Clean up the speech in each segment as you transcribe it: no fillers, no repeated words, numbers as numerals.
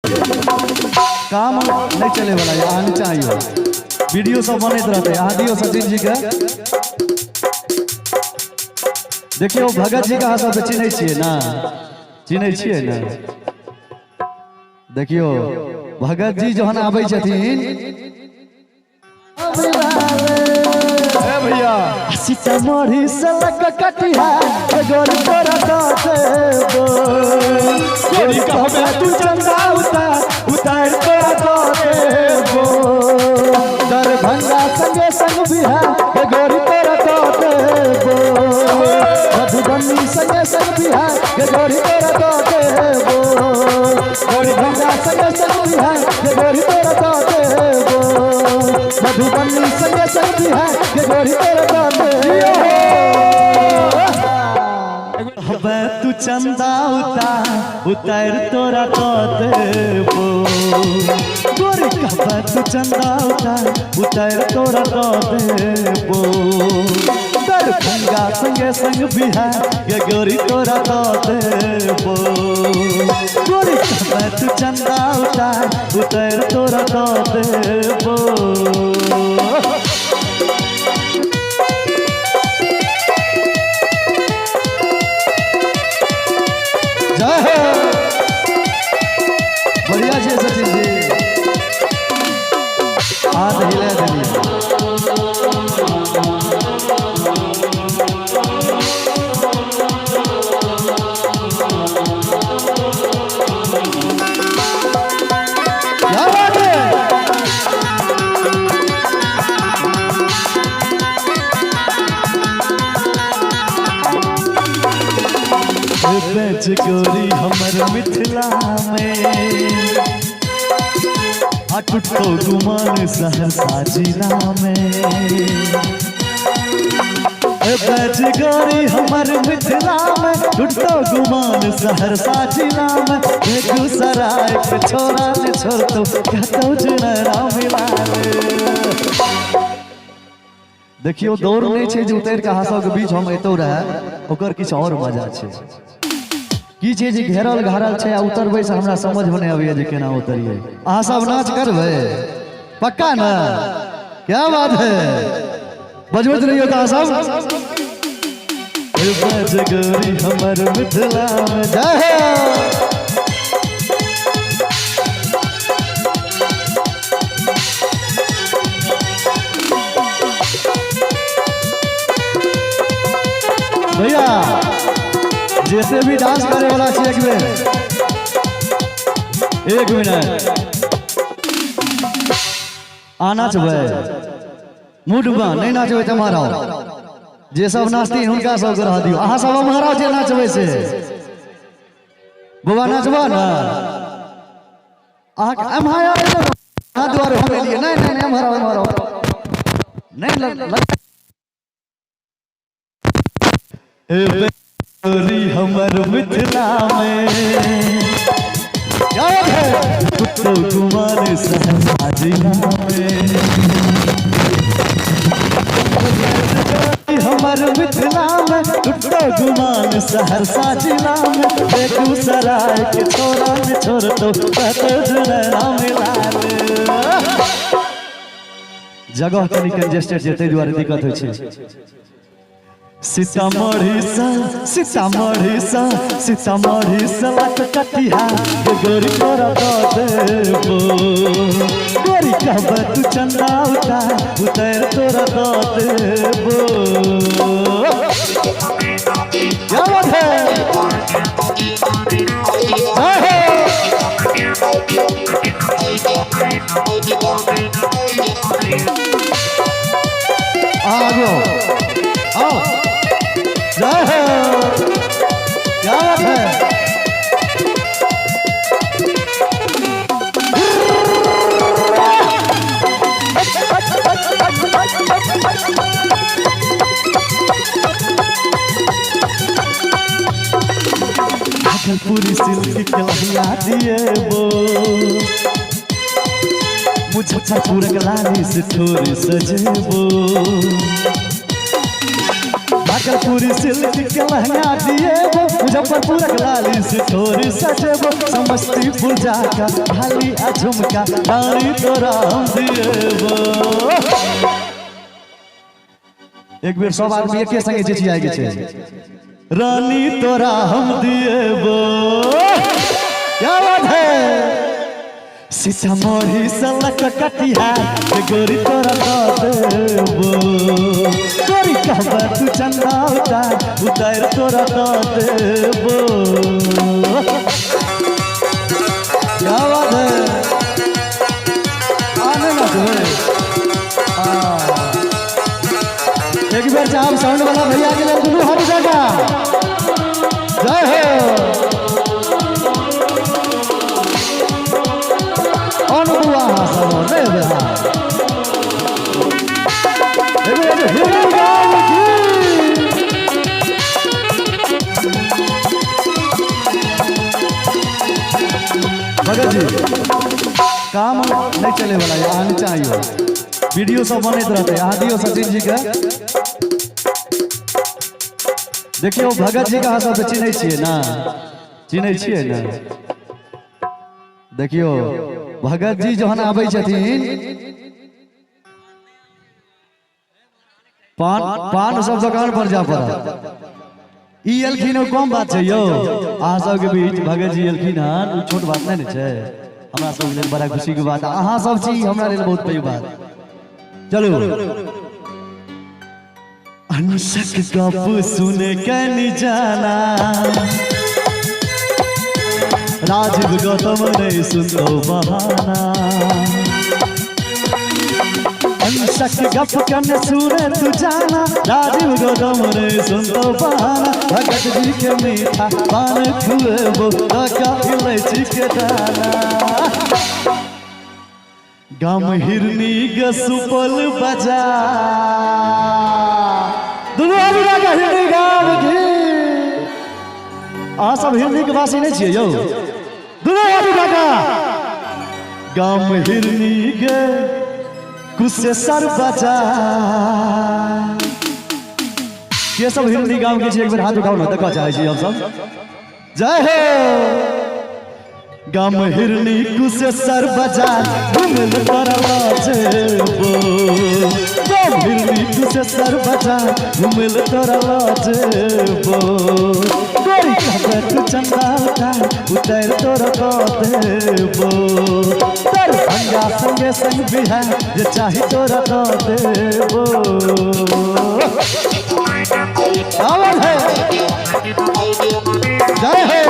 काम नहीं चले वाला है, अहाँ नीचा आइयो। वीडियो सब बनैत रहते, अहाँ दियो सचिन जी के। देखियो भगत जी के अहाँ सब चिन्है छियै ना? चिन्है छियै ना? देखियो भगत जी जहन आबै छथिन। ए भैया, सीतामढ़ी से लग कटिहार के गोरी तोरा दऽ देबो। गोरी कहबे तू चंदा उतार, उतार तोरा दऽ देबो। दरभंगा संगे संग बिहार के गोरी तोरा दऽ देबो। मधुबनी संगे संग बिहार के गोरी तोरा दऽ देबो। दरभंगा संगे संग बिहार के गोरी तोरा दऽ देबो। मधुबनी संगे संग बिहार के गोरी तोरा दऽ देबो। हबे तू चंदा उतार, उतार तोरा दऽ देबो। गोरी कहबे तू चंदा उतार, उतार तोरा दऽ देबो। दरभंगा संगे संग बिहार के गोरी तोरा दऽ देबो। गोरी कहबे तू चंदा उतार, उतार तोरा दऽ देबो। जय हो, बढ़िया छै सचिन जी, हाथ हिला देलियै। क्या बात है? बेच गोरी हमर मिथिला में आ टुटतो गुमान सहरसा जिला में। बेच गोरी हमर मिथिला में टुटतो गुमान सहरसा जिला में। बेगूसराय के छोरा ने छोड़तो कहतो जुनरा मिला ले। देखियो, दौड़ नहीं छै जे उतरि के अहाँ सबके बीच हम एतौ रहे, ओकर किछु और मजा छै। की छै जे घेरल घारल छै आ उतरबै से हमरा समझमे नहि अबैया जे केना उतरियै। अहाँ सब नाच करबै पक्का ना? क्या बात है, बजबैत रहियौ तऽ अहाँ सब। गोरी हमर मिथिला में, जय हो। भैया, जैसे भी डांस करे वाला छी, एक बेर, एक मिनट आ नाचबै मूड बा। नहीं नाचबै तऽ माराओ। जे सब नाचती हुनका सबके रह दियौ। अहाँ सब माराओ जे नाचबै से। बौआ, नाचबा ना? अहाँ एम्हर आउ ने, अहाँ दुआरे हम एलियै। नहीं नहीं नहीं, एम्हर आउ, एम्हर आउ। नहीं लग हे गोरी हमर मिथिला में, क्या बात है, तो कुमार सहरसा जिला में। हमर मिथिला में टुटो गुमान सहरसा जिला में। बेगूसराय के छोरा ने छोड़तो कतो जुनरा मिला ले। जगह कनी कंजेस्टेड छै, ताहि दुआरे दिक्कत होइ छै। सीतामढ़ी सा, सीतामढ़ी सा, सीतामढ़ी से लक कटिहार के गोरी तोरा दऽ देबो। गोरी कहबे तू चंदा उतार, उतार तोरा दऽ देबो। क्या बात है, जय हो। आगो आओ, जय हो, क्या बात है। भागलपुरी सिल्क के लहंगा दिए वो, मुजफ्फरपुर के लाली से ठोर सजेबो। भागलपुरी सिल्क के लहंगा दिएबो, मुजफ्फरपुर के लाली से थोड़ी सजेबो, समस्तीपुर जाकर थाली आ झुमका रानी तोरा हम दिएबो। एक बेर सब आदमी एके संगे चिचियाए के छै, रानी तोरा हम दिएबो। क्या बात है। सीतामढ़ी से लक कटिहार के गोरी तोरा दऽ देबो, गोरी कहबे तू चंदा उतार उतार तोरा दऽ देबो। क्या बात है। आने ना देबै। हाँ। एक बेर चाहब साउंड वाला भैया के लेल दुनू हाथ उठा कऽ जय हो। अनुभवा सब नहीं बा। एक बेर हिरनी गाम की। भगत जी काम नहीं चले वाला है, अहाँ नीचा आइयो, वीडियो सब बनैत रहते, अहाँ दियौ सचिन जी के। देखियौ भगत जी के अहाँ सब तऽ चिन्है छियै ना, चिन्है छियै ना। देखियौ भगत जी जहन आबै छथिन पान पान सब दोकान पर जा पड़त। ई एलखिन ओ कम बात छै यौ, अहाँ सबके बीच भगत जी एलखिन हन ओ छोट बात नहि ने छै, हमरा सबके लेल बड़ा खुशी के बात, अहाँ सब छी हमरा लेल बहुत पैघ बात। चलू अनसक गप सुने के नि जाना, राजीव गौतम नहीं सुनो बहाना, अनसक गप कन सुने तू जाना, राजीव गौतम नहीं सुनो बहाना, भगत जी के मीठा पान खुएबो का इलायची के दाना, गाम हिरनी ग सुपौल बाजार, दुनू आदमी का हिरनी गाम की। अहाँ सब हिरनी के वासी नहीं छियै यौ, दुनू आदमी का गाम हिरनी गे कुशेश्वर बाजार। के सब हिरनी गाम के छियै एक बेर हाथ उठाउ ने, देखऽ चाहै छी हम सब। जय हो। गाम हिरनी कुशेश्वर बाजार घुमल तोरा जेबो, गाम हिरनी कुशेश्वर बाजार घुमल तोरा जेबो, गोरी कहबे तू चंदा उतार उतार तोरा दऽ देबो, दरभंगा संगे संग बिहार जे चाही तोरा दऽ देबो। आवाज है, जय हो।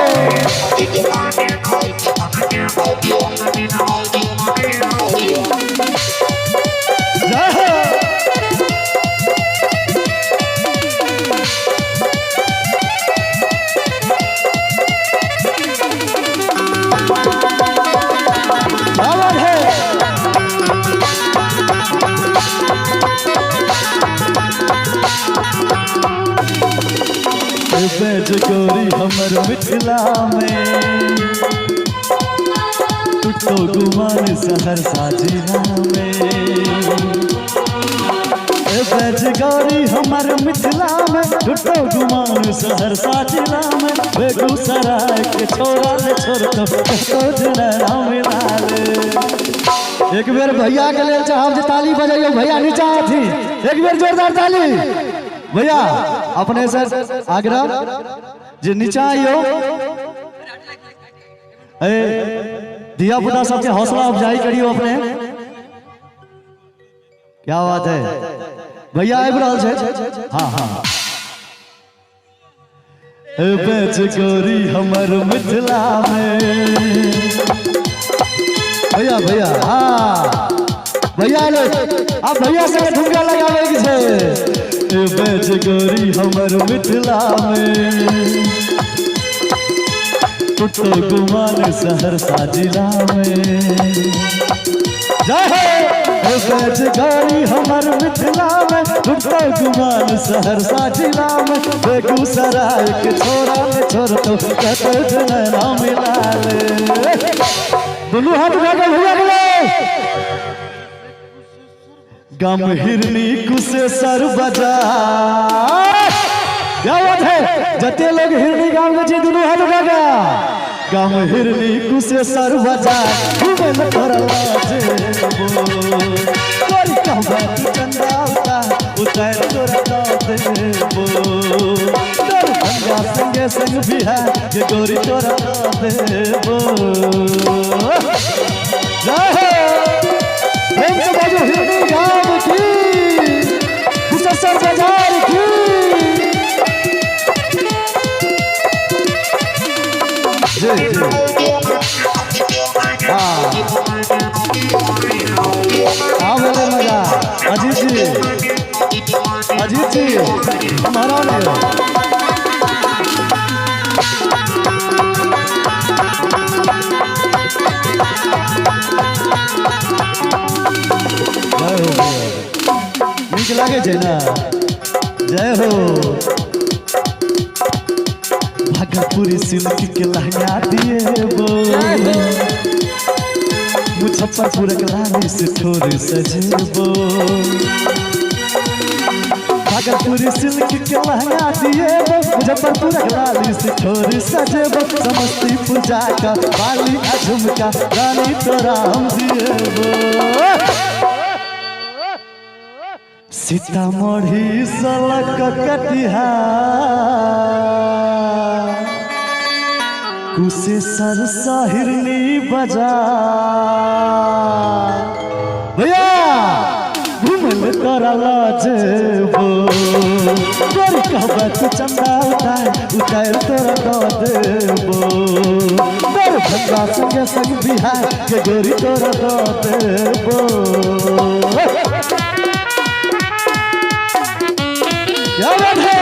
जय हो। आवाज है। बेज गोरी हमर मिथिला में, टुटो गुमान सहरसा जिला में, बेज गौरी हमर मिथिला में, टुटो गुमान सहरसा जिला में, बेगूसराय के छोरा ने छोड़ तो राम लाल। एक बेर भैया के लेल चाहब जे ताली बजैयौ, भैया नीचा आथी, एक बेर जोरदार ताली। भैया अपने से आग्रह जे नीचा आइयो, ए धिया पुता सबके हौसला अफजाई करियो अपने। क्या बात है भैया आबि रहल छै। हाँ हाँ। बेच गोरी हमर मिथिला में, भैया भैया हाँ भैया आइलो, अब भैया से ठुमका लगाबै के छै। बेच गोरी हमर मिथिला में, टुटो गुमान सहरसा जिला में, जय हो। बेच गोरी हमर मिथिला में, टुटो गुमान सहरसा जिला में, बेगूसराय के छोरा ने छोड़ तो कहते राम लाल। दुनू हाथ उठा के भैया बोले गाम हिरनी कुशेश्वर बाजार। क्या बात है। जते लोग हिरनी गांव के छी दुनू हाथ उठा के गाम हिरनी कुशेश्वर बाजार घूमे ल तोरा जेबो। गोरी कहबे तू चंदा उतार उतार तोरा दऽ देबो। दरभंगा संगे संग बिहार के गोरी तोरा दऽ देबो। जय हो। प्रेम से बाजू हिरनी गाम की, कुशेश्वर बाजार की। जी जी हाँ हाँ बोले मजा। अजीत जी, अजीत जी हमारा ने जय हो। नीक लागे छै ना? जय हो। भागलपुरी सिल्क के लहंगा दिएबो, मुजफ्फरपुर के लाली से ठोर सजेबो। भागलपुरी सिल्क के लहंगा दिएबो, मुजफ्फरपुर के लाली से ठोर सजेबो। समस्तीपुर जाकर बाली आ झुमका रानी तोरा हम दिएबो। सीतामढ़ी सलक कटिहार कुशेश्वर हिरनी बाजार भैया घूमल तोरा जेबो। गोरी कहबे तू चंदा उतार उतार तोरा दऽ देबो। दरभंगा संगे संग बिहार के गोरी तोरा दऽ देबो। क्या बात है।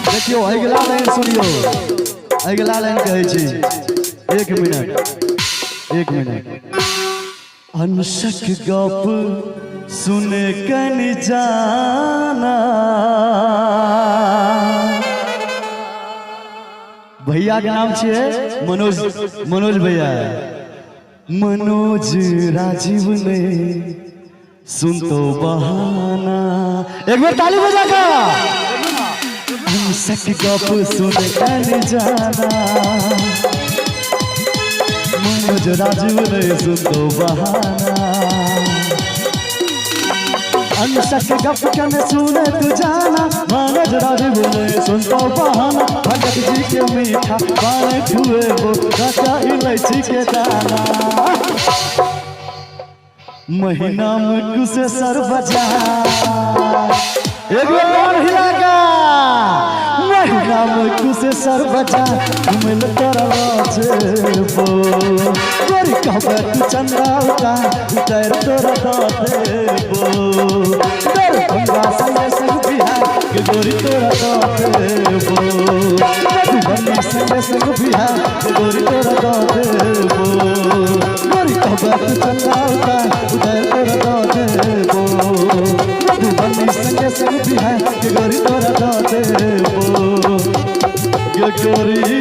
देखियो अगिला लाइन सुनियो, अगिला लाइन कहै छी। एक मिनट एक मिनट। अंशक गप सुने कनि जाना। भैया के नाम छियै मनोज, मनोज भैया। मनोज राजीव ने सुन तो बहाना। एक बार ताली बजा का। अंशक गप सुन कनि जाना, मनोज राजीव ने सुन तो बहाना। अंशक गप कन सुने तू जाना, मनोज राजीव ने सुन तो बहाना। भगत जी के मीठा पान खुएबो, काचा इलायची के दाना। महीना में कुशेश्वर बाजार एक बार कौन हिलागा। महीना में कुशेश्वर बाजार घूमल तोरा जेबो। गोरी कहबे तू चंदा उतार उतार तोरा दऽ देबो। दरभंगा संगे संग बिहार के गोरी तोरा दऽ देबो। मधुबनी संगे संग बिहार के गोरी तोरा दऽ देबो। गोरी कहबे तू चंदा उतार उतार तोरा दऽ देबो। मधुबनी संगे संग बिहार के गोरी तोरा दऽ देबो। गे गोरी